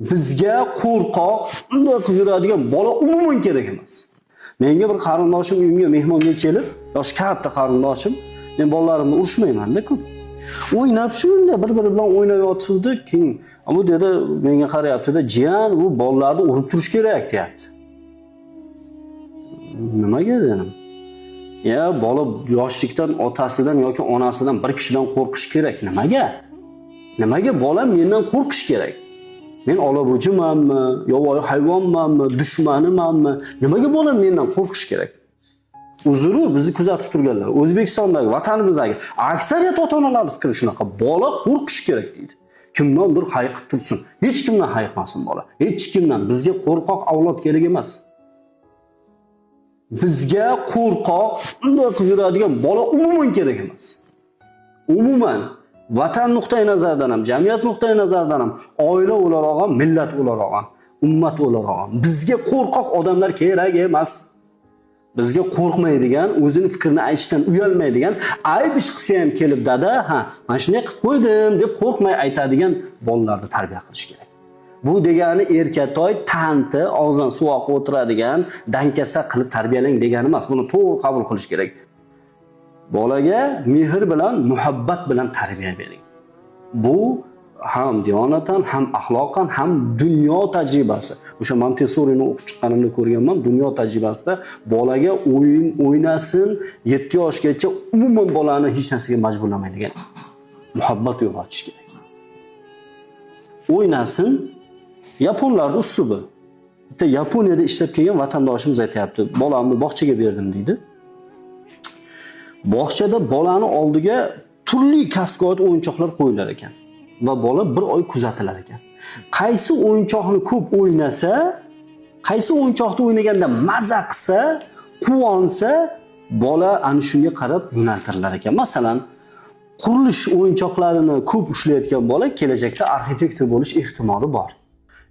Bizga qo'rqoq, unday qilib yuradigan bola umuman kerak emas. Menga bir qarindoshim uyimga mehmonga kelib, yoshi katta qarindoshim, men bolalarimni urishmayman-da ko'p. O'ynab, shunday bir-biri bilan o'ynab yotibdi, keyin bu dedi, menga qarayapti-da, "Jiyan, bu bolalarni urib turish kerak", deyapti. "Nimaga?" dedim. "Ya bola yoshlikdan otasidan yoki onasidan, bir kishidan qo'rqish kerak." "Nimaga? Nimaga bola mendan qo'rqish kerak? Men olabujimanmi, yovvoyi hayvonmanmi, dushmanimanmi? Nimaga bola mendan qo'rqish kerak?" Uzru, bizni kuzatib turganlar, O'zbekistondagi, vatanimizdagi aksariyat ota-onalarning fikri shunaqa. Bola qo'rqish kerak deydi. Kimdandir hayiqib tursin. Hech kimdan hayiqmasin bola. Hech kimdan. Bizga qo'rqoq avlod kerak emas. Bizga qo'rqoq, unday qilib yuradigan bola umuman kerak emas. Umuman vatan nuqtai nazaridan ham, jamiyat nuqtai nazaridan ham, oila o'laroq ham, millat o'laroq ham, ummat o'laroq ham. Bizga qo'rqoq odamlar kerak emas. Bizga qo'rqmaydigan, o'zini fikrini aytishdan uyalmaydigan, ayb ish qilsa ham kelib, "Dada, ha, mana shunday qilib qo'ydim", deb qo'rqmay aytadigan bolalarni tarbiya qilish kerak. Bu degani erkatoy, tanti, og'zidan suv oqib o'tiradigan, dangasa qilib tarbiyalang degani emas. Buni to'g'ri qabul qilish kerak. Bolaga mehr bilan, muhabbat bilan tarbiya bering. Bu ham diyonatan, ham axloqan, ham dunyo tajribasi. O'sha Montessorini o'qib chiqqanimda ko'rganman, dunyo tajribasida bolaga o'yin o'ynasin, 7 yoshgacha umuman bolani hech narsaga majburlamaydigan muhabbat uyg'otish kerak. O'ynasin, yaponlarning uslubi. Bitta Yaponiyada ishlab kelgan vatandoshimiz aytyapti, "Bolamni bog'chaga berdim", deydi. Bog'chada bolani oldiga turli kasbga oid o'yinchoqlar qo'yilar ekan va bola bir oy kuzatilar ekan. Qaysi o'yinchoqni ko'p o'ynasa, qaysi o'yinchoqni o'ynaganda maza qilsa, quvonsa, bola ana shunga qarab yo'naltirilar ekan. Masalan, qurilish o'yinchoqlarini ko'p ushlayotgan bola kelajakda arxitektor bo'lish ehtimoli bor.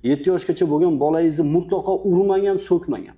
7 yoshgacha bo'lgan bolangizni mutlaqo urmang ham, so'kmang ham.